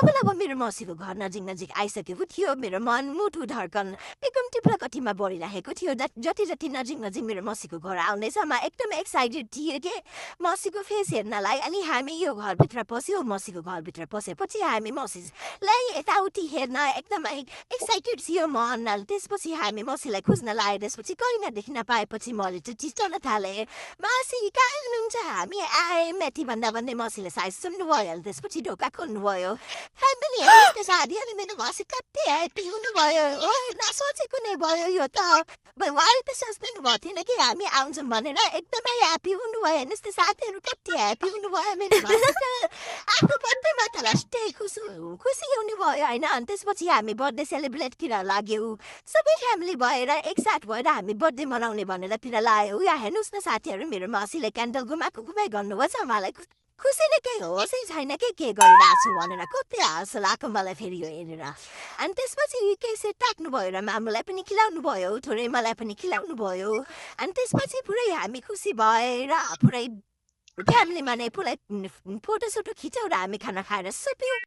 बेला अब मेरो मौसीको घर नजिक आइसकेको थियो मेरो मन मुटु धड्कन एकदम टिप्ला कटिमा बढिरहेको थियो जति नजिक मेरो मौसीको घर आउनेछ म एकदम एक्साइटेड थिएँ के मौसीको फेस हेर्नलाई अनि हामी यो घरभित्र पस्यो मौसीको घरभित्र पसेपछि हामी मौसीलाई यताउति हेर्न एकदमै एक्साइटेड थियो मन त्यसपछि हामी मौसीलाई खोज्न लाए त्यसपछि कहिले देख्न पाएपछि मैले चाहिँ चिस्टन थालेँ मौसी कहाँ हुनुहुन्छ हामी आए माथि भन्दै मौसीले सायद सुन्नुभयो अनि त्यसपछि ढोका खोल्नुभयो फ्यामिली हेर्नुहोस् त साथी अनि मेरो मौसी कति ह्याप्पी हुनुभयो ओ नसोचेको नै भयो यो त उहाँले त सोच्नु भएको थिएन कि हामी आउँछौँ भनेर एकदमै ह्याप्पी हुनुभयो हेर्नुहोस् त साथीहरू कति ह्याप्पी हुनुभयो मेरो मौसी त आफ्नो बर्थडेमा त लास्टै खुसी हुनुभयो होइन अनि त्यसपछि हामी बर्थडे सेलिब्रेटतिर लाग्यौँ सबै फ्यामिली भएर एकसाथ भएर हामी बर्थडे मनाउने भनेर तिर लाग्यौँ या हेर्नुहोस् न साथीहरू मेरो मौसीले क्यान्डल घुमाइ गर्नुभएको छ मलाई खुसीले केही होसै छैन के गरिरहेको छु भनेर कति हाँसो लाग्यो मलाई फेरि यो हेरेर अनि त्यसपछि केही टाक्नुभयो र मामुलाई पनि खिलाउनु भयो थोरै मलाई पनि खिलाउनु भयो अनि त्यसपछि पुरै हामी खुसी भएर पुरै फ्यामिलीमा नै पुरै फोटोसोटो खिच्यौँ र हामी खाना खाएर सुत्यौँ